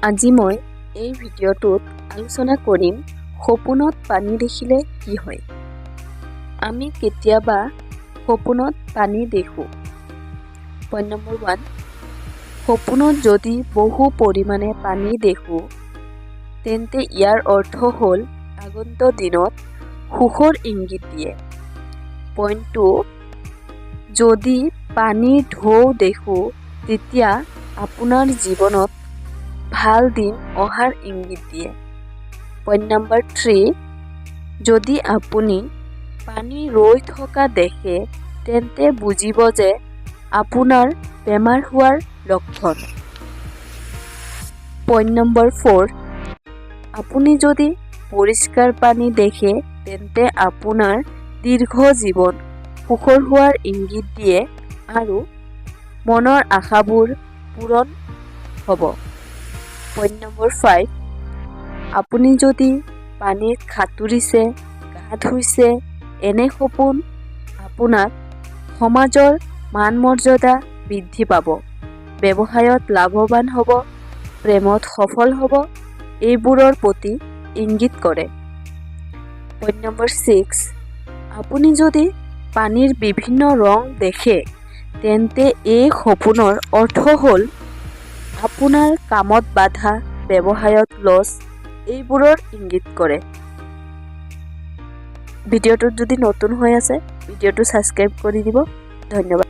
আজি মই এই ভিডিঅ'টোত আলোচনা কৰিম, সপোনত পানী দেখিলে কি হয়। আমি কেতিয়াবা সপোনত পানী দেখোঁ। পইণ্ট নম্বৰ 1, সপোনত যদি বহু পৰিমাণে পানী দেখোঁ, তেন্তে ইয়াৰ অৰ্থ হ'ল আগন্তুক দিনত সুখৰ ইংগিত দিয়ে। পইণ্ট 2, যদি পানীৰ ঢৌ দেখোঁ, তেতিয়া আপোনাৰ জীৱনত ভাল দিন অহাৰ ইংগিত দিয়ে। পইণ্ট নম্বৰ 3, যদি আপুনি পানী ৰৈ থকা দেখে, তেন্তে বুজিব যে আপোনাৰ বেমাৰ হোৱাৰ লক্ষণ। পইণ্ট নম্বৰ 4, আপুনি যদি পৰিষ্কাৰ পানী দেখে, তেন্তে আপোনাৰ দীৰ্ঘ জীৱন সুখৰ হোৱাৰ ইংগিত দিয়ে আৰু মনৰ আশাবোৰ পূৰণ হ'ব। পইণ্ট নম্বৰ 5, আপুনি যদি পানীত সাঁতুৰিছে, গা ধুইছে, এনে সপোন আপোনাক সমাজৰ মান মৰ্যাদা বৃদ্ধি পাব, ব্যৱসায়ত লাভৱান হ'ব, প্ৰেমত সফল হ'ব, এইবোৰৰ প্ৰতি ইংগিত কৰে। পইণ্ট নম্বৰ 6, আপুনি যদি পানীৰ বিভিন্ন ৰং দেখে, তেন্তে এই সপোনৰ অৰ্থ হ'ল আপোনাৰ কামত বাধা, ব্যৱসায়ত লছ, এইবোৰৰ ইংগিত কৰে। ভিডিঅ'টোত যদি নতুন হৈ আছে, ভিডিঅ'টো ছাবস্ক্ৰাইব কৰি দিব। ধন্যবাদ।